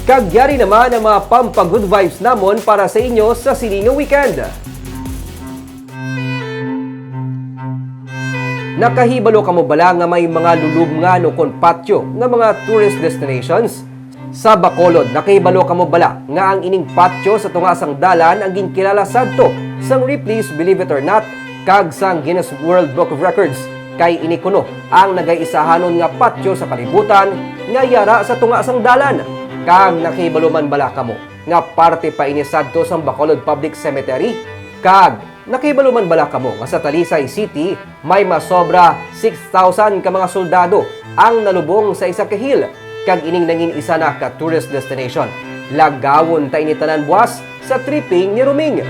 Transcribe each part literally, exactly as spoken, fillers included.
Kag yari naman ang mga pampa-good vibes namon para sa inyo sa sini nga weekend. Nakahibalo kamo bala nga may mga lulubngan ukon patio nga mga tourist destinations? Sa Bacolod, nakahibalo kamo bala nga ang ining patio sa tunga sang dalan ang ginkilala sadto sang Ripley's Believe It or Not kag sang Guinness World Book of Records, kay ini kuno ang nagaisahanon nga patio sa kalibutan nga yara sa tunga sang dalan. Kag nakahibalo man bala kamo nga parte pa ini sadto sang Bacolod Public Cemetery? Kag nakahibalo man bala kamo nga sa Talisay City may masobra six thousand ka mga soldado ang nalubong sa isa ka hill, kag ining nangin isa na ka tourist destination? Lagawon ta ini tanan buas sa tripping ni Roming.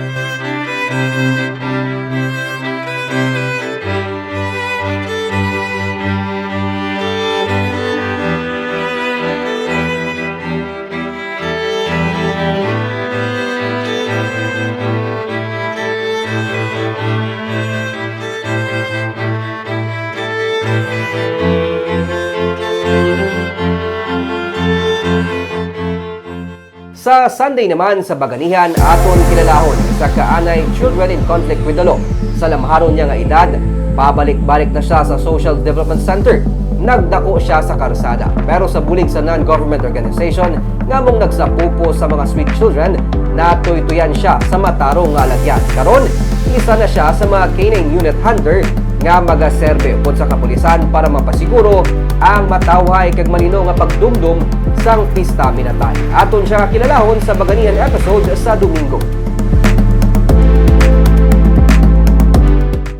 Sa Sunday naman sa Baganihan, aton kilalahon sa Kaanay Children in Conflict with the Law. Sa lamharon niya nga edad, pabalik-balik na siya sa Social Development Center. Nagdako siya sa karsada. Pero sa bulig sa non-government organization nga among nagsapupo sa mga street children, natuytuyan siya sa matarong nga alagyan. Karon, isa na siya sa mga canine unit handler nga magaserbe upod sa kapulisan para mapasiguro ang matawhay kag malino nga pagdumdom sang pista minatay. Aton siya kilalahon sa Baganihan episode sa Domingo.